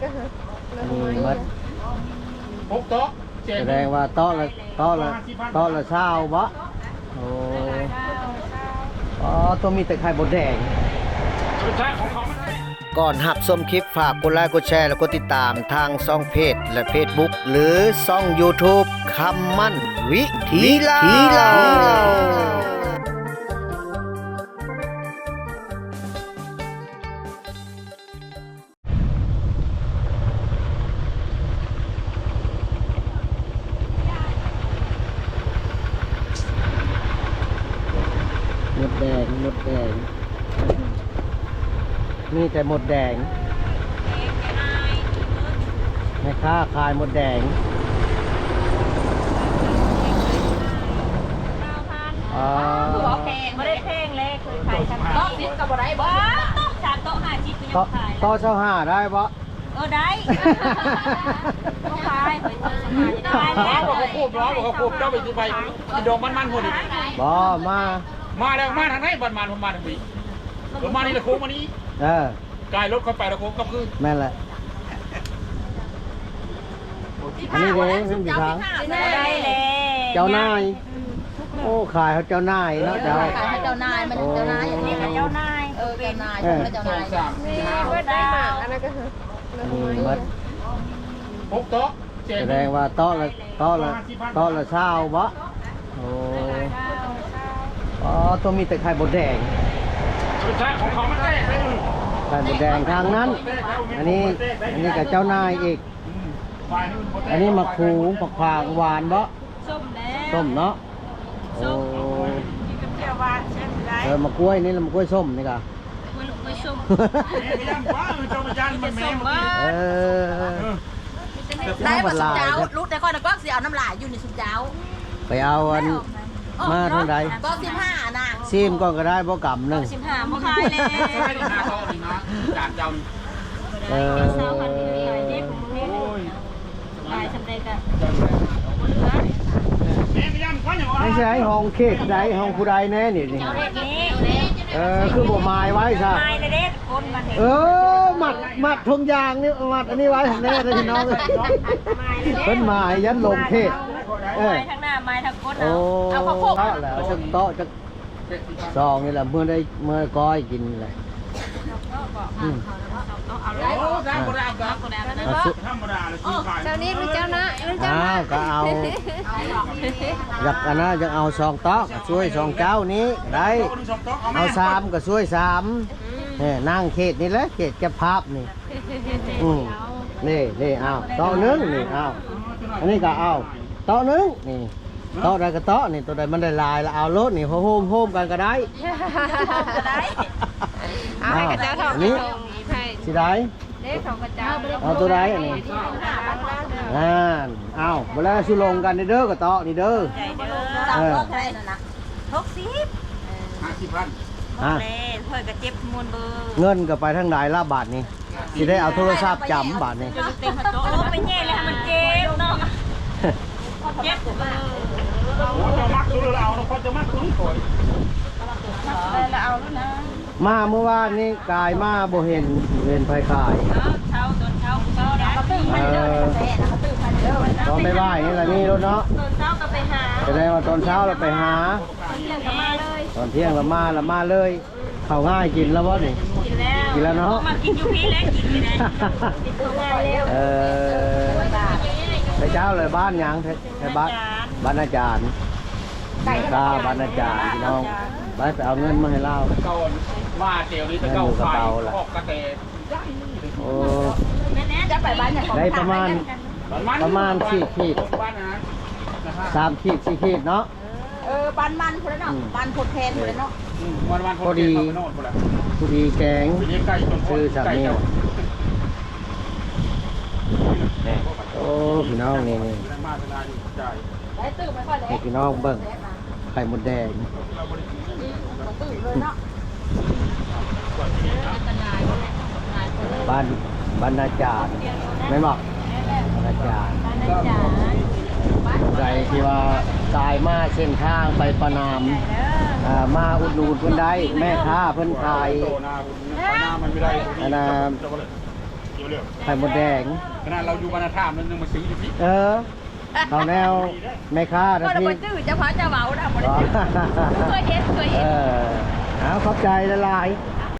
ອັນນີ້ໝົດຫົກໂຕະ ສະແດງວ່າໂຕະລະ ໂຕະລະ ໂຕະລະຊາວບໍ? ໂອ້ ອໍ ໂຕະມີແຕ່ໄຂ່ມົດແດງ. ກ່ອນຮັບຊົມຄລິບ ຝາກກົດໄລ ກົດແຊ ແລະ ກົດຕິດຕາມທາງຊ່ອງເພຈ ແລະ ເຟສບຸກ ຫຼື ຊ່ອງຢູທູບ ຄຳໝັ້ນວິຖີລາວ. ມົດແດງ ມົດແດງ ມີແຕ່ມົດແດງ. ແມ່ຄ້າຂາຍມົດແດງ. ອໍ ບໍ່ໄດ້ແພງເລີຍ ຄືຂາຍຊຳ ໂຕະສິບກໍບໍ່ໄດ້ບໍ? ໂຕະສາມໂຕະຫ້າສິບກໍຍັງຂາຍ ໂຕະຊາວຫ້າໄດ້ບໍ? ເອີ ໄດ້ ບໍ່ຂາຍ ຂ້ອຍເຈີສະພາບນີ້ ຂາຍແລ້ວ ເຂົາໂຄບເນາະ ເຂົາໂຄບ ເຈົ້າໄປຢູ່ໃສ ກິນດອກມັນໆພຸ້ນ. ບໍ່ ມາ ມາແລ້ວ ມາທາງໃດ ບ້ານມານ ມາທາງນີ້ ເອີ ມານີ້ລະໂຄ້ງມານີ້ ເອີ ກາຍລົດເຂົ້າໄປລະໂຄ້ງກັບຄືນ ແມ່ນແຫຼະ. ອັນນີ້ເດ້ ເປັນພິທາງ ໄດ້ແລ້ວ ເຈົ້ານາຍ ໂອ້ ຂາຍໃຫ້ເຈົ້ານາຍເນາະ ເຈົ້າ ຂາຍໃຫ້ເຈົ້ານາຍ ມັນເຈົ້ານາຍ ອັນນີ້ກໍເຈົ້ານາຍ ເອີ ເຈົ້ານາຍ ເຈົ້ານາຍ ມີເບິດໄດ້ໝາກ ອັນນັ້ນກໍຄື ນີ້ໝົດຫົກໂຕະ ສະແດງວ່າໂຕະລະ ໂຕະລະ ໂຕະລະຊາວບໍ? ໂອ້ ອໍ ໂຕະມີແຕ່ໄຂ່ມົດແດງ. ໄຂ່ມົດແດງທາງນັ້ນ ອັນນີ້ ອັນນີ້ກໍເຈົ້ານາຍອີກ. ອັນນີ້ໝາກຂູ ໝາກຂວາງຫວານບໍ? ສົ້ມແດ່ ສົ້ມເນາະ ໂອ້ ກິນກັບແຈ່ວຫວານແຊບຫຼາຍ. ເອີ ໝາກກ້ວຍນີ້ລະ ໝາກກ້ວຍສົ້ມນີ້ກະ ກ້ວຍ ກ້ວຍສົ້ມ ມີແຕ່ສົ້ມເບີ ເອີ ໄດ້ບໍ່ຊຸມເຈົ້າ ລຸດແຕ່ຂ້ອຍນະ ກໍຊິເອົານ້ຳລາຍຢູ່ນີ້ຊຸມເຈົ້າ ໄປເອົາອັນ ມາທາງໃດ ກໍສິບຫ້ານະ ຊີມກ່ອນກໍໄດ້ບໍ່ ກຳໜຶ່ງ ສິບຫ້າບໍ່ຂາຍແລ້ວ ເອີ ຊາວພັນ ຂາຍເດ້ ຂາຍຊຳໃດກໍບໍ່ເຫຼືອ ໃນໃສ ຂອງເຂດໃດ ຂອງຜູ້ໃດແນ່ນີ້ ນີ້ ເອີ ຄືບໍ່ໝາຍໄວ້ຊະ ໝາຍແລ້ວເດ້ ຄົນມັນ ເອີ ມັດ ມັດທຸກຢ່າງນີ້ ມັດອັນນີ້ໄວ້ແນ່ເດີພີ່ນ້ອງ ໝາຍແລ້ວເດ້ ເພິ່ນໝາຍ ຢ້ານຫຼົງເຂດ ເອີ ໝາຍທາງໜ້າ ໝາຍທາງກົ້ນ ໂອ້ ເອົາ ເອົາເຂົ້າໂຄກ ເອົາແລ້ວ ຈັກໂຕະ ຈັກ ສອງນີ້ແຫຼະ ເມື່ອໄດ້ ເມື່ອກ້ອຍກິນແຫຼະ ອືມ ໂອ້ ທຳມະດາ ທຳມະດາ ເຈົ້ານີ້ເປັນເຈົ້ານະ ເຈົ້ານະ ອ້າວ ກໍເອົາ ຢາກອັນນະ ຢາກເອົາສອງໂຕະ ກໍຊ່ວຍສອງເຈົ້ານີ້ໄດ້ ເອົາສາມກໍຊ່ວຍສາມ ເອີ ນັ່ງເຂດນີ້ແຫຼະ ເຂດເກັບພາບນີ້ ອືມ ນີ້ ນີ້ ອ້າວ ໂຕະໜຶ່ງນີ້ ອ້າວ ອັນນີ້ກໍເອົາ ໂຕະໜຶ່ງນີ້ ໂຕະໃດກໍໂຕະນີ້ ໂຕະໃດມັນໄດ້ຫຼາຍລະເອົາໂລດນີ້ ໂຮມໆກັນກໍໄດ້ ກໍໄດ້ ເອົາໃຫ້ເຂົາເຈົ້າຖອກ ອັນນີ້ ໃຫ້ ຊິໄດ້ ເດ້ເຂົາເຈົ້າ ເອົາໂຕໃດອັນນີ້ ນັ້ນ ເອົາ ບໍ່ແລ້ວຊິລົງກັນເດີ ກະເຕາະນີ້ເດີ ເອີ ຫົກສິບ ຫ້າສິບພັນ ຮະ ແມ່ນ ຂ້ອຍກໍເຈັບມ່ວນເບີ ເງິນກໍໄປທາງໃດລະບາດນີ້ ຊິໄດ້ເອົາໂທລະສັບຈຳບາດນີ້ ໂອ້ ໄປແຍ່ແລ້ວໃຫ້ມັນເຈັບເນາະ ເຈັບເບີ ໂອ້ ເຈົ້າມັກໂຕໃດລະເອົາເນາະ ເຈົ້າມັກໂຕນີ້ຂ້ອຍ ມັກໂຕໃດລະເອົາໂລດນະ ມາມື້ວານນີ້ກາຍມາບໍ່ເຫັນ ເຫັນໃຜຂາຍ ເອີ ຕອນບ່າຍໆນີ້ລະມີໂລດເນາະ ຕອນເຊົ້າກໍໄປຫາ ສະແດງວ່າຕອນເຊົ້າລະໄປຫາ ຕອນທ່ຽງກໍມາເລີຍ ຕອນທ່ຽງລະມາ ລະມາເລີຍ ເຂົ້າງ່າຍກິນແລ້ວບໍ່ນີ້ ກິນແລ້ວ ກິນແລ້ວເນາະ ມາກິນຢູ່ພີ້ແຫຼະ ກິນຢູ່ແຫຼະ ກິນເຂົ້າງ່າຍແລ້ວ ເອີ ໄປເຈົ້າເລີຍ ບ້ານຫຍັງ ແຖວ ແຖວບ້ານ ບ້ານອາຈານ ກາບ້ານອາຈານພີ່ນ້ອງ ໄປ ໄປເອົາເງິນມາໃຫ້ລາວ ເງິນຢູ່ກະເປົາລະ ໂອ້ ຈະໄປບ້ານຫຍັງ ໄດ້ປະມານ ປະມານສີ່ຂີດ ສາມຂີດ ສີ່ຂີດເນາະ ເອີ ບ້ານມັນພຸ້ນແຫຼະເນາະ ອືມ ບ້ານໂພນແຄນພຸ້ນແຫຼະເນາະ ອືມ ບ້ານ ບ້ານໂພນແຄນພຸ້ນແຫຼະ ພໍດີແກງ ຊື້ສາມີ ໂອ້ ພີ່ນ້ອງ ນີ້ ນີ້ ໃຫ້ພີ່ນ້ອງເບິ່ງ ໄຂ່ມົດແດງ ບ້ານ ບ້ານນາຈານ ແມ່ນບໍ່? ບ້ານນາຈານ ຜູ້ໃດທີ່ວ່າກາຍມາເສັ້ນທາງໄປປະນາມ ອ່າ ມາອຸດໜູນເພິ່ນໄດ້ ແມ່ຄ້າເພິ່ນຂາຍ ອັນນ່າ ໄຂ່ມົດແດງ ຂະໜາດເຮົາຢູ່ບ້ານນາທາມ ຍັງມາຊື້ຢູ່ພີ້. ເອີ ເອົາແນວແມ່ຄ້ານະ ບໍ່ໄດ້ ພີ່ ບໍ່ຈື່ ເຈົ້າພາເຈົ້າເວົ້ານະ ບໍ່ໄດ້ ເຄີຍເຫັນ ເຄີຍເຫັນ. ເອີ ເອົາ ຂອບໃຈຫຼາຍໆ.